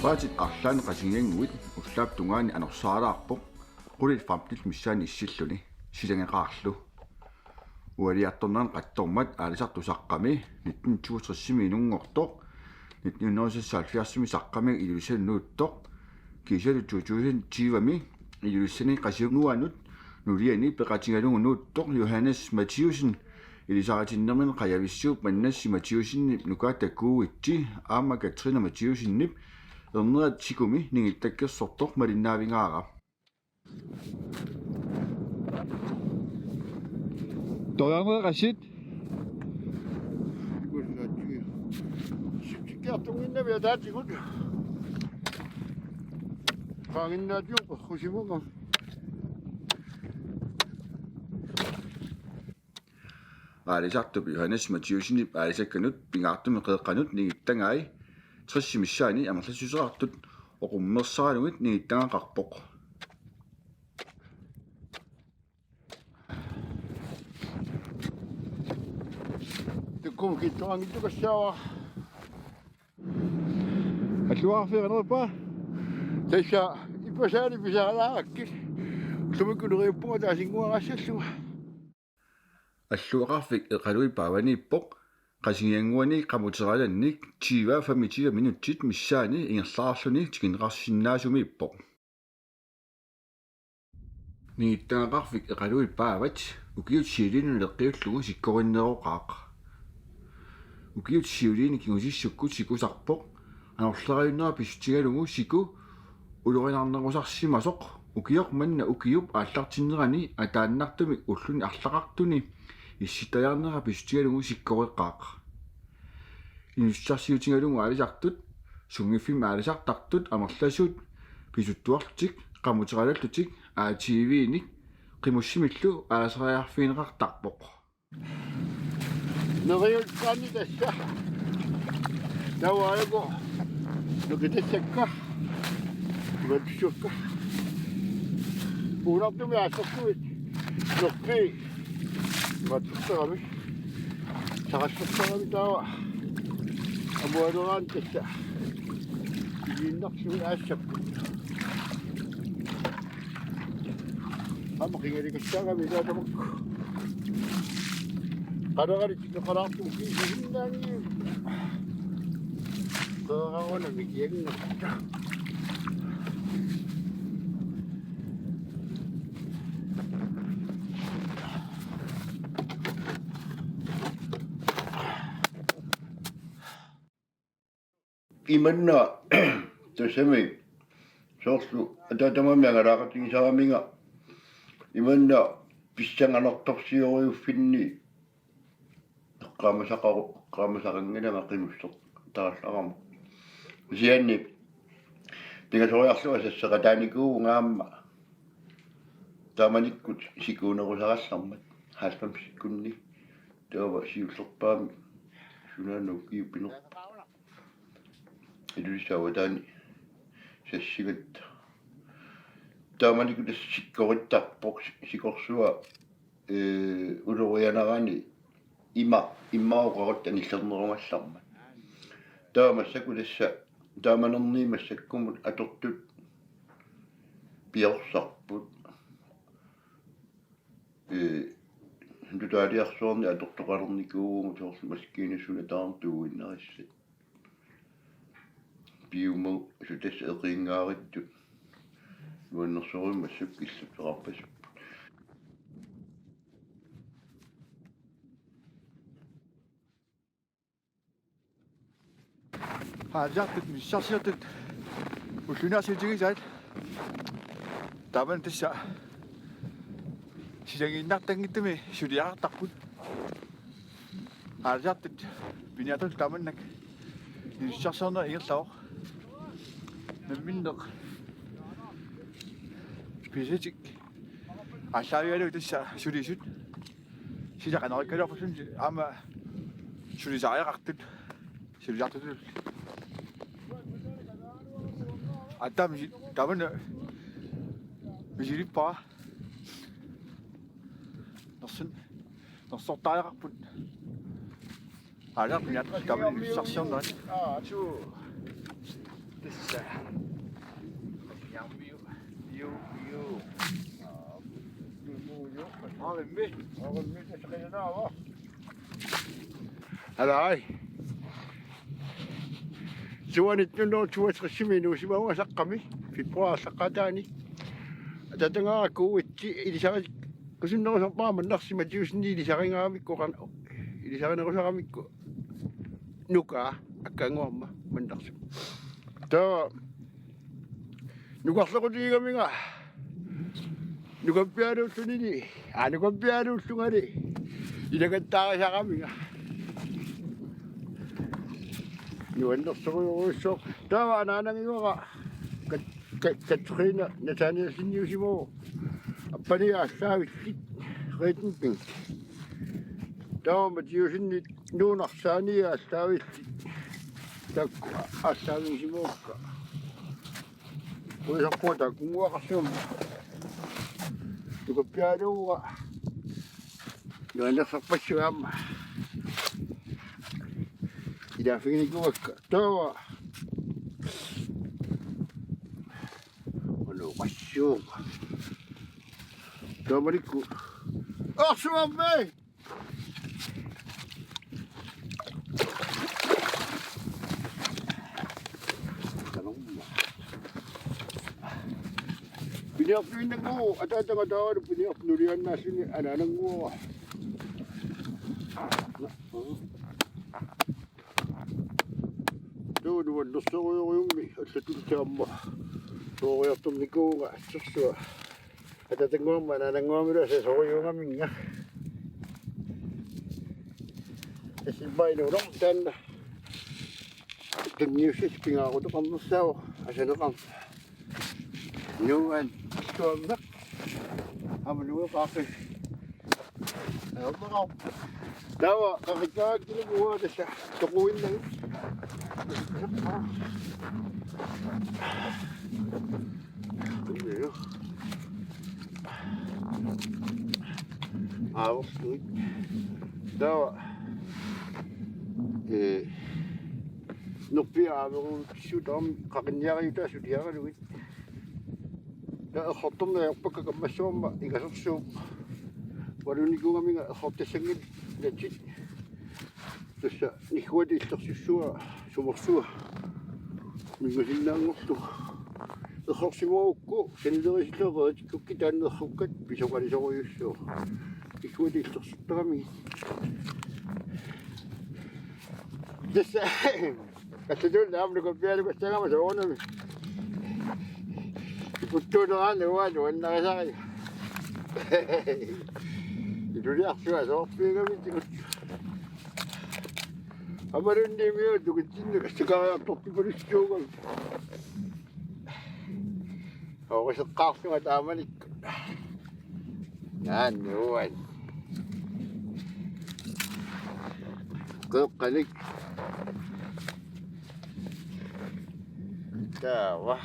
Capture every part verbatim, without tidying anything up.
Paatit arlaanni Qasigiannguit ullaap tungaani anorsaalaarpoq, qulit femtenit missaanni issilluni, silangeqaarlu. Ualiartornerani qattormat aalisartut Saqqami nitten toogtresimi inunngortoq, nitten hundrede seksoghalvfjerdsimi Saqqami Ilulissanut nuuttoq, kiisalu to tusind tyvemi Ilulissani Qasigiannguanut nuliani peqatigalugu nuuttoq Johannes Mathiussen, ilisaritinnermini qajavissuup Mannassi Mathiussenip nukaata Kuuitsi aamma Katrine Mathiussenip ernerat sikumi ningittakkersortoq malinnaavigaara. Toriarneqassit. Sikkiartunnginnami ataatigut. Qaanginnaatigut qusimunga. Aalisartup Johannes Mathiussenip aalisakkanut pingaartumik qeqqanut ningittagai tres missaani amerlassuseqartut oqummersaralugit ningittagaqarpoq. Tukkumi kittuanngittukassaavara. Alluarfiga nerpa. Tassa ippasaani pisariaqakkit. Ullumikkut neriuppunga taasinnguaqassallunga. Alluaqarfik Eqaluit paavaniippoq, Qasigiannguani qamuteralannik tyve femogtyve minutsit missaani ingerlaarluni tikinneqarsinnaasumiippoq. Ningittagaqarfik Eqaluit paavat ukiut siuliini naleqqiullugu sikkorinneroqaaq. Ukiut siuliini kingusissukkut sikusarpoq, anorleriunnera pissutigalugu siku ulorinarnerusarsimasoq, ukioq manna ukiup aallartinnerani ataannartumik ulluni arlaqartuni issittariarnera pissutigalugu sikkoreqaaq. Inussutissarsiutigalugu aalisartut, sunngiffimmi aalisartartut amerlasuut, pisuttuarlutik, qamuteralallutik, A T V-nik, qimussimillu aalisariarfigineqartarpoq. Neriulluarni tassa. Taava aajuku nukitassakka. Imattussakka. Puunartumik aassartumik. Nukki. Imattussaramik. Saqassassarami taava. Amualeraanni tassa. Igiinnartumik aassapput. Aamma qingalikassaagami ilaa tamakku. Qaleralik tikkeqalaartumik kiisinnaanngilaq. Qeeraruna mikianngilaq. Imanna tassami soorlu ataatama angalaaqatigisaraminga imanna pissanganartorsiorujuffinni eqqaamasaqaru-, eqqaamasaqanngilanga qimussertaraluarama. Kisianni pingasoriarlunga sasseqataanikuuvunga aamma taamanikkut sikuunerusarallarmat halvfemsikkunni taava siullerpaamik sunaana ukiupinerpa. Ilulissat avataani sassigatta. Taamanikkut tassa sikkorittarpoq, sikorsua, ee, ulorianarani ima, immaqa oqarutta anillernerugallarmat. Taava massakkut tassa, taamanerniit massakkumut atortut piorsarput. Ee, tutaaliarsuarni atortoqalernikuuvugut soorlu maskiinat sunataarneq tuuinnarissat. Piumagu sutassa eqiingaarittut. Nuannersorujussuarmik massakkut illuppassuupput. Aalisartut, inussutissarsiortut, ulluinnarsiutigisaat. Taamani tassa silagiinnartanngitsumi suliaqartarput. Aalisartut piniartut taamannak inussutissarsiorneq ingerlavoq. Namminneq pisatik aallaavigalugu tassa sulisut. Sila qanoq ikkaluarpassuunngilaq aamma sulisariaqartut. Sulisartutut. Aatsaat misi-, tamanna misilippara. Nersun-, nersortariaqarput. Aalisartut piniartut tamanna inussutissarsiornerat. Aa, suu. Tassa. Piu, piu, piu. Aa, piu, piu. Aarimmi. Aarimmi, tassa qilanaava. Alai. Suanittunnut suasrissimi nuusimavunga Saqqami. Februar saqqaataani. Atatangaarakku uitsi ilisari-, kusunnerusarpara Mannarsi Mathiussenip ilisarigaramikku qan-, ilisarinerusaramikku. Nuka, akkanguarma, Mannarsi. Taava nukarlequtigigaminga. Nukappialuullunili. Aa, nukappialuullungali. Ilagattaarisaraminga. Nuannersorujussuuvoq. Taava anaanagiuara Kat-, Kat-, Katrine Nathanielsen niusimavoq. Appani aallaavillit. Reitenbing. Taava Mathiussenip nuunarsaani aallaavillit. Taakku aallaavigisimavakka. Kuisarpunga taakkunnguaqarsimammat. Nukappialuuara. Nuannersarpassuit aamma. Ilaaffiginikuuakka. Taava. Onuqassuunga. Taamanikkut. Arsuarmi! Piniartuinnannguuvoq, ataatama taavalu piniartuinnannguuvoq, nuliannaalluni anaanannguuvoq. Tuunuannersorujorujummi allatullu aamma sooriartornikuuvunga assersua. Ataatannguamik anaanannguamilu asasoriugaminga. Tassami inuunermi taanna. Tunniussat pingaaruteqarnersaavoq asaneqarneq. Nuan tuammeq. Aamma nueqaaqi. Aamma. Taava qaqikkaakkilugu uanga tassa toquinnagit. Aavorluit. Taava. Ee. Nerpiaq aaveruutissuuvoq taama qaqinniariutaa suliaralugit. Taava errortorneq ajorpakka kammassuarma ingasersuup. Ualunikuugaminga errortassanngillat. Tassa nigguata illersussua sumersua. Mingusinnaanngorlugu. Errorsimagukku sanilerisillugu qeritikkukkit taanna errukkat pisoqalisorujussuuvoq. Nigguata illersuttaramigit. Tassa. Kassatuun aamma nukappialuukassaagama soorunami. Ikuttuuneraanni uanga nuannarisariga. Iluliarsuaq soorpiigami tikut. Aamma nunniimiu tukitsinnut kassakariartortipalussuugami. Ooriseqqaarlunga taamanikkut. Naannuan. Qeqqalik. Taava.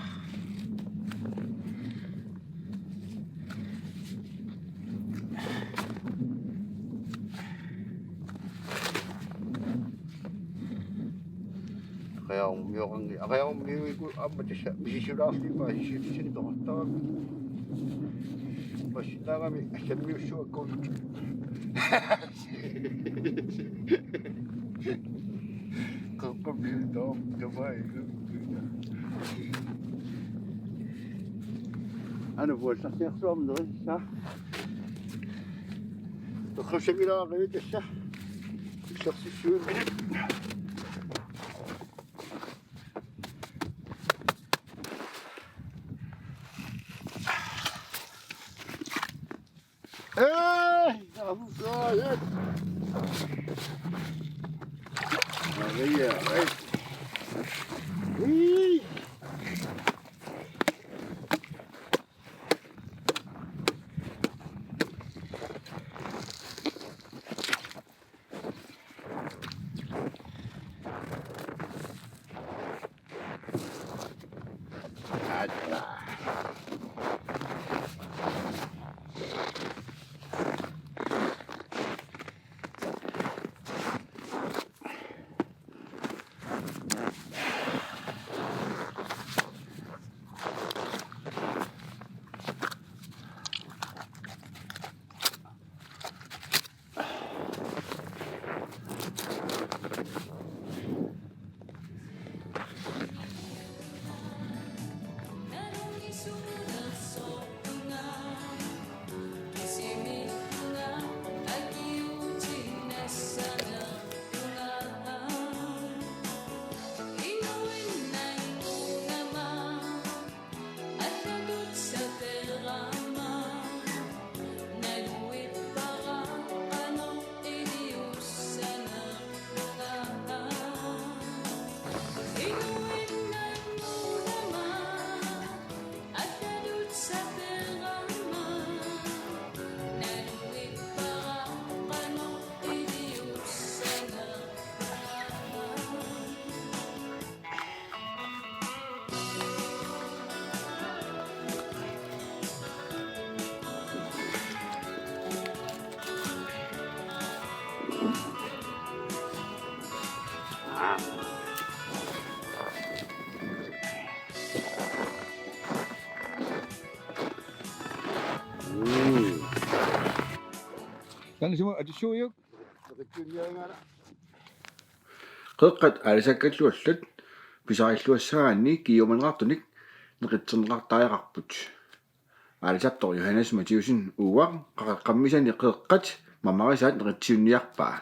Aqajarummiuqangi-, aqajarummiuiku aamma tassa misissulaarluni paasissutissanik peqartarami. Passinnaagami assammiussuakkuupput. Qeqqammiut taam-, tamaiga. Ana puallarniarsuarmi nerissa. Toqqussanngilaa qivitassa. Illersussui. Hey, I'm sorry. Maria, hey. Hey. Taanna sumut atussuujuk? Qeqqat aalisakkallu allat pisarilluassagaanni kiumanaqartunik neqitserneqartariaqarput. Aalisartoq Johannes Mathiussen uanga qaqeqqammisani qeqqat mamarisaat neqitsiunniarpaa.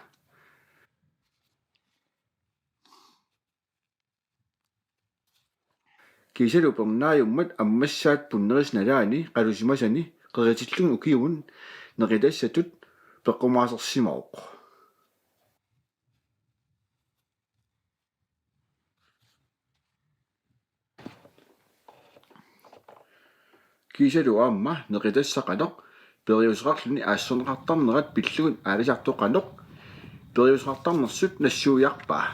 Kiisalu upernaajummat ammassaat punnerissap nalaani qalusimasani qeritilluni ukiumut neqitassatut peqqumaasersimavoq. Kiisalu aamma neqitassaq qanoq periuseqarluni aassorneqartarnerat pillugu aalisartoq qanoq periuseqartarnersut nassuiarpaa.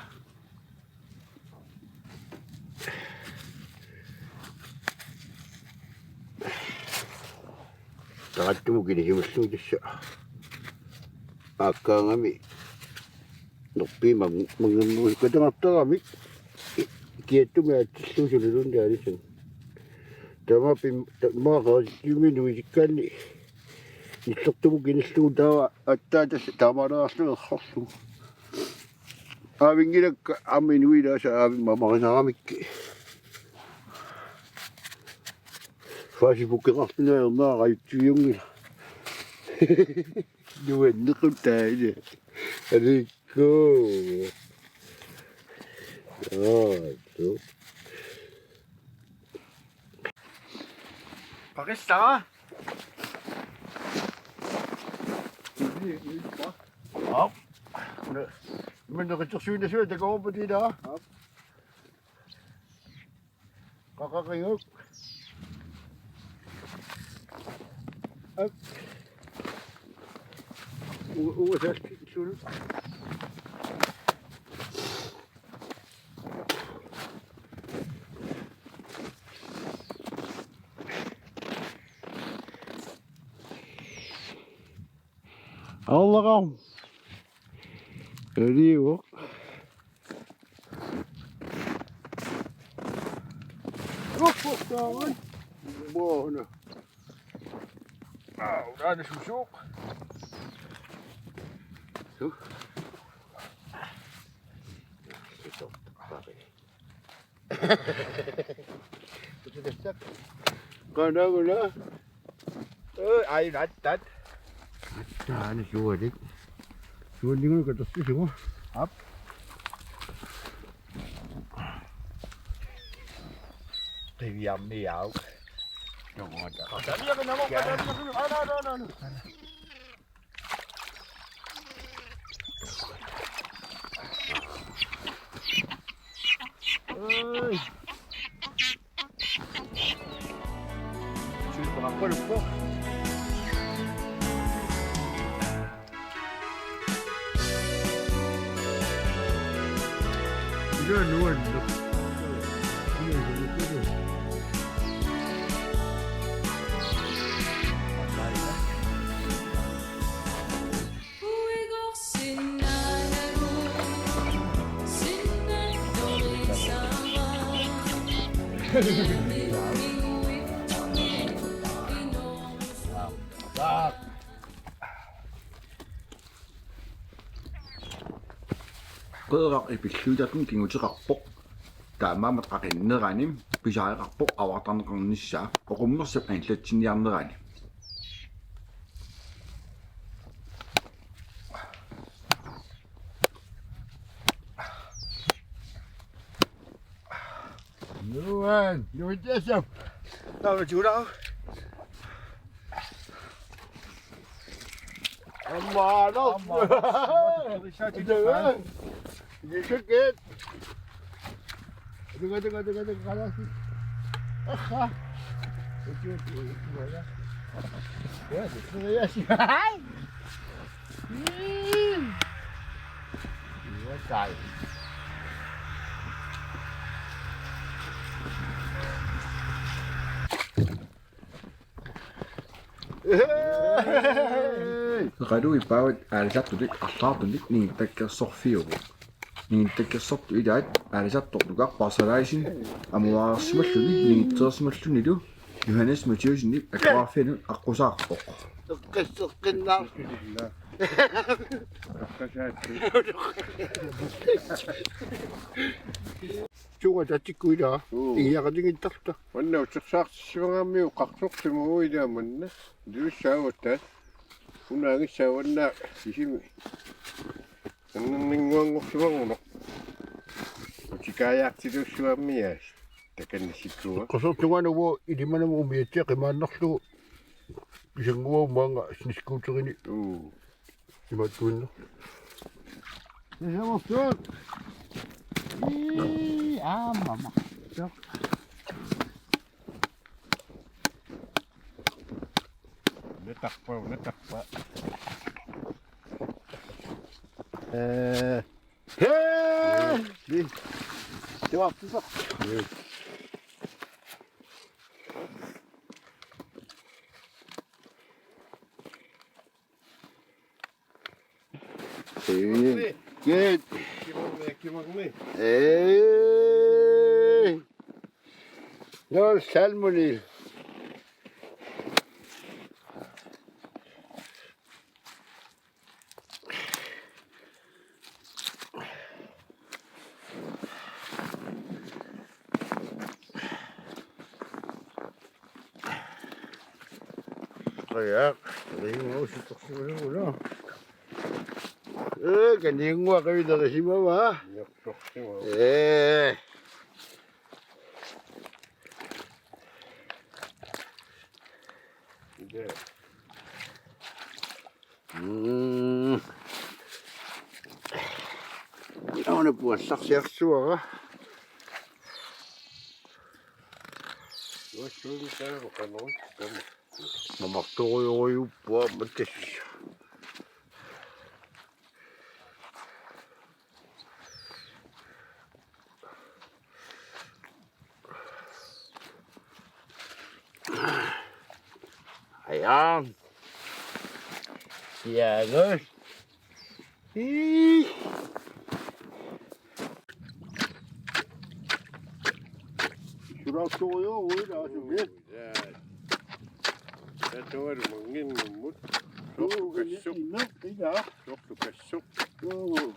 Tarattumut kilisimalluni tassa. Aakkaangami nerpiit mang-, manngernerusukkatangartaramik kiattumi aatsillugu suliluunniit aalisat. Taama pim-, taama qeritilluni nuisikkaanni nillertumut kinillugu taava aatsaat tassa taamaalaarlugu errorlugu. Aavinngilakka aamma inuit ilaasa aavimma mamarisaramikku. Facebookeqarluni ajornera ajutsiviunngilaq. Nuannequtaalia. Alikku. Aa, tu. Qaqissara. Aap. Una. Imma neqitsersuinnassuaq takorupput ilaa. Aap. Qaqaqiuk. Aap. U-, uasaassuun. Allaqarpoq. Eliuvoq. Uhuh, taava. Buona. Aa, una susuq. Su. Qanaguna. Ee, ai, nat, nat. Taanna sualik. Sualinnguna katersusigu. Aap. Qiviarmiauk. Tungata. Qatamiakinamo, qatamiakinamo. Ana, ana, ana, ana. Oi. Suu, qanappa luppo. Ila nuanneq. Qeeraq ipilluitartuni kinguteqarpoq. Taamaammat qaqinnerani pisariaqarpoq avaartarneqarnissaa oqummersap anillatsinniarnerani. Nuan, nuan tasap. Tahu juga. Amma, no. Amma. Bisa tidak, kan? Bisa, kan? Dengar, dengar, dengar, dengar, kalah sih. Aha. Itu, itu, itu, ya. Ya, itu, ya, sih. Hai. Hmm. Iya, tai. Hey! Qaqalu ippaat aalisartunik arlaartunik ningittakkersorfiuvoq. Ningittakkersortut ilaat aalisartoq Nuka Parsalaisen amuareersimalluni ningitseersimallunilu Johannes Mathiussenip akuarfianut aqqusaarpoq. Eqqisseqqinnaaq. Tunga tatikkuit ilaa. Uu. Igiaqatigiittarluta. Manna utersaartissimagammiuk qarsortimuuilaammanna. Duussaavatta. Unaangissaavannaa isimi. Annerninnguanngorsimagunoq. Utikaajaartiluussuammiaas. Takanna sikkua. Qarsortungaana uagut ilimanamut umiatsiaq qimaannarlugu. Pisannguagut maanga snescooterini. Uu. Imaattuinnaq. Isamortuaq. Ii, aamma. Netarpa, netarpa. Eh. Hee! Ni. Tivartusoq. Ni. Kiit. Kimarmi, kimarmi. Ee. Nul salmonil. Qajaq, ringa usuttorsimagulu. Ee, kaninnguaq qivilerisimagaa. Niortorsimagulu. Ee. Ide. Mm. Aana puassarsiarsuara. Uassuunitaava qanoq tama. Mamartorujorujuppua mattas. Aja. Siaanus. Ii. Sulaartorujoruit ilaa sukkut. Jaa. Tatualu mannginnermut. Uu, soorlu kassuk. Ilaa. Soorlu kassuk. Uu.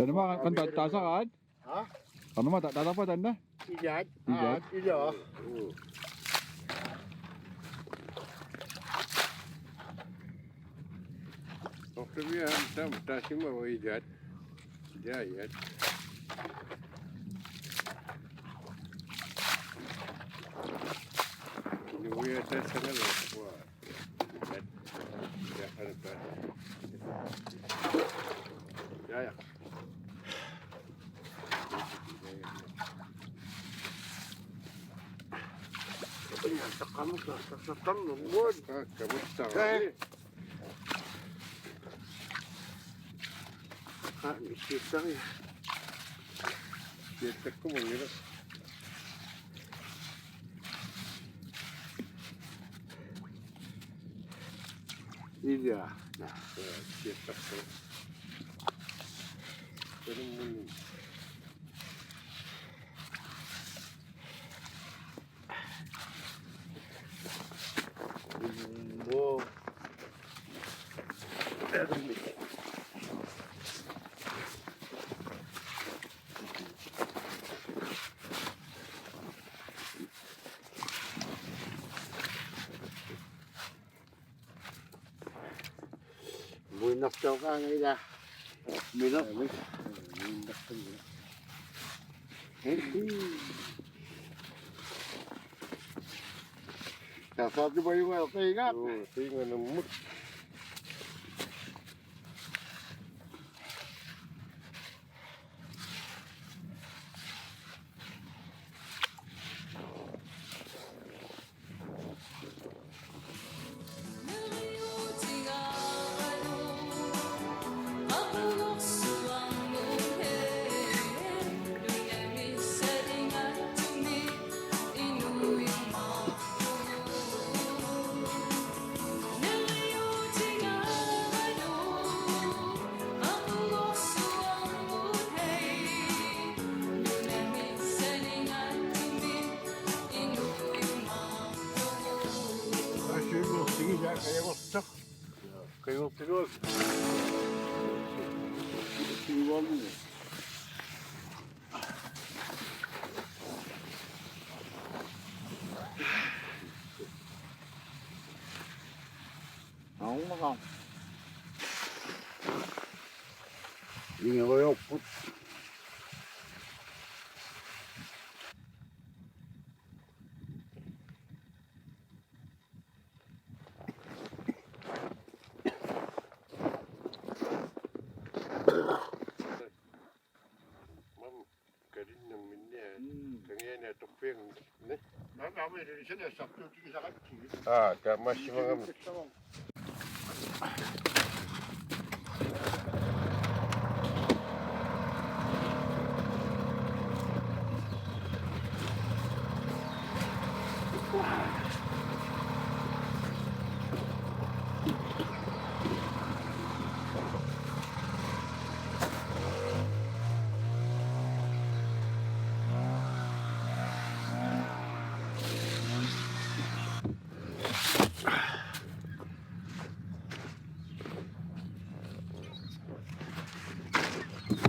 Taanna aamma qanoq taasaraat? Aa? Qanoq aamma ta-, taasarpa taanna? Ilaat. Ilaat. Aa, ilaa. Soorlumi aamma taama taassuma ilaat. Ilaat. Inuiaat taassagaluarput. Ja, ja. Taqqamut, taqqamut. Aa, kamutta. Aa, missiissari. Siattakkumanngilaq. Ilaa. Naa, siattakku. Tanummut. Immo. Muinnartooqaanga ilaa. Mila. Muinnartooqaanga. Tasaartupajugaa qiinga. Uu, qiinganummut. Kajagortoq. Kajagortoq. Aamma. Ingerlaarput. Mam kalinnamminniat. Mm. Kangiani atorpianngillat. Naamik, aamma ilisani assartuutigisaqakkit. Aa, taamaassimagami.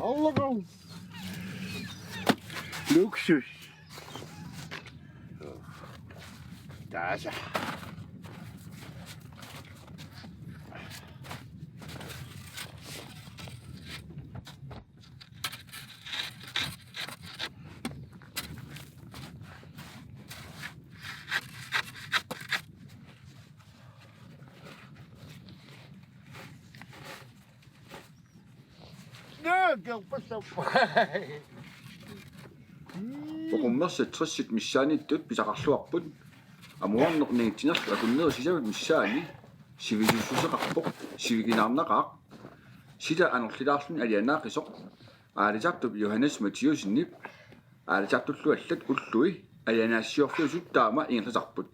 Allagong. Luksus. Taasa. Oqummersat tressit missaanniittut pisaqarluarput. Amuarneq ningitsinerlu akunneri sisamat missaani sivisussuseqarpoq, sivikinaarnaqaaq. Sila anorlilaarluni alianaaqisoq. Aalisartup Johannes Mathiussenip aalisartullu allat ullui alianaassiorfiusut taama ingerlasarput.